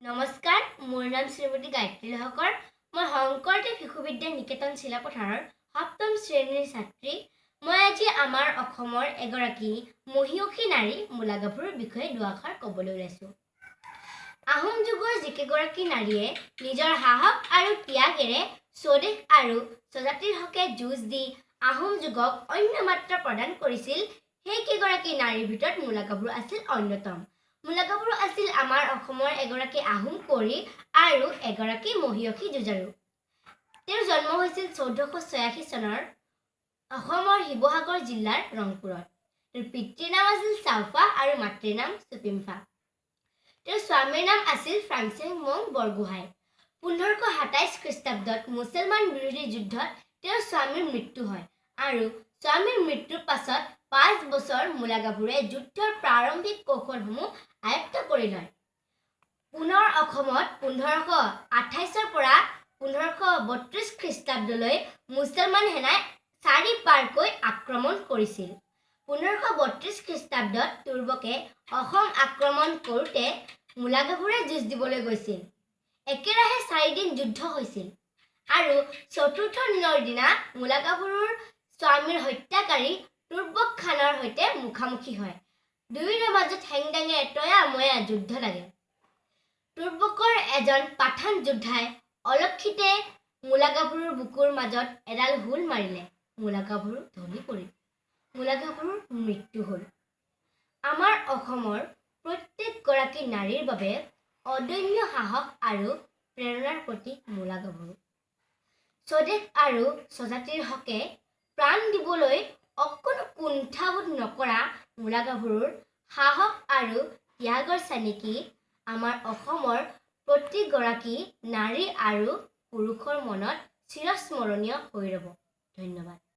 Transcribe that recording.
নমস্কাৰ, মোৰ নাম শ্ৰীমতী গায়ত্ৰী লহকৰ। মই শংকৰদেৱ শিশু বিদ্যা নিকেতন চিলাপথাৰৰ সপ্তম শ্ৰেণীৰ ছাত্ৰী। মই আজি আমাৰ অসমৰ এগৰাকী মহিয়সী নাৰী মূলা গাভৰুৰ বিষয়ে দুআষাৰ ক'বলৈ ওলাইছোঁ। আহোম যুগৰ যিকেইগৰাকী নাৰীয়ে নিজৰ সাহস আৰু ত্যাগেৰে স্বদেশ আৰু স্বজাতিৰ হকে যুঁজ দি আহোম যুগক অন্য মাত্ৰা প্ৰদান কৰিছিল, সেইকেইগৰাকী নাৰীৰ ভিতৰত মূলা গাভৰু আছিল অন্যতম। মূলা গাভৰু আছিল আমাৰ অসমৰ এগৰাকী আহোম কুঁৱৰী আৰু এগৰাকী মহিয়সী যুঁজাৰু। তেওঁৰ জন্ম হৈছিল 1486 চনৰ অসমৰ শিৱসাগৰ জিলাৰ ৰংপুৰত। তেওঁৰ পিতৃৰ নাম আছিল চাওফা আৰু মাতৃৰ নাম চুপিমফা। তেওঁৰ স্বামীৰ নাম আছিল ফ্ৰাংচেংমং বৰগোহাঁই। 1527 খ্ৰীষ্টাব্দত মুছলমান বিৰোধী যুদ্ধত তেওঁৰ স্বামীৰ মৃত্যু হয় আৰু স্বামীৰ মৃত্যুৰ পাছত 5 বছৰ মূলা গাভৰুৱে যুদ্ধৰ প্ৰাৰম্ভিক কৌশলসমূহ আয়ত্ত কৰি লয়। পুনৰ অসমত 1528ৰ পৰা 1532 খ্ৰীষ্টাব্দলৈ মুছলমান সেনাই চাৰিবাৰকৈ আক্ৰমণ কৰিছিল। 1532 খ্ৰীষ্টাব্দত তুৰ্বকে অসম আক্ৰমণ কৰোঁতে মূলা গাভৰুৱে যুঁজ দিবলৈ গৈছিল। একেৰাহে 4 দিন যুদ্ধ হৈছিল আৰু চতুৰ্থ দিনৰ দিনা মূলা গাভৰুৰ স্বামীৰ হত্যাকাৰী তুৰ্বক খানৰ সৈতে মুখামুখি হয়। দুয়োৰে মাজত হেংদাঙে তয়া ময়া যুদ্ধ লাগে। তুৰ্বকৰ এজন পাঠান যোদ্ধাই অলক্ষিতে মূলা গাভৰুৰ বুকুৰ মাজত এডাল হুল মাৰিলে। মূলা গাভৰু ঢলি পৰিল। মূলা গাভৰুৰ মৃত্যু হ'ল। আমাৰ অসমৰ প্ৰত্যেকগৰাকী নাৰীৰ বাবে অদম্য সাহস আৰু প্ৰেৰণাৰ প্ৰতীক মূলা গাভৰু। স্বদেশ আৰু স্বজাতিৰ হকে প্ৰাণ দিবলৈ অকণো কুণ্ঠাবোধ নকৰা মূলা গাভৰুৰ সাহস আৰু ত্যাগৰ চানেকি আমাৰ অসমৰ প্ৰতিগৰাকী নাৰী আৰু পুৰুষৰ মনত চিৰস্মৰণীয় হৈ ৰ'ব। ধন্যবাদ।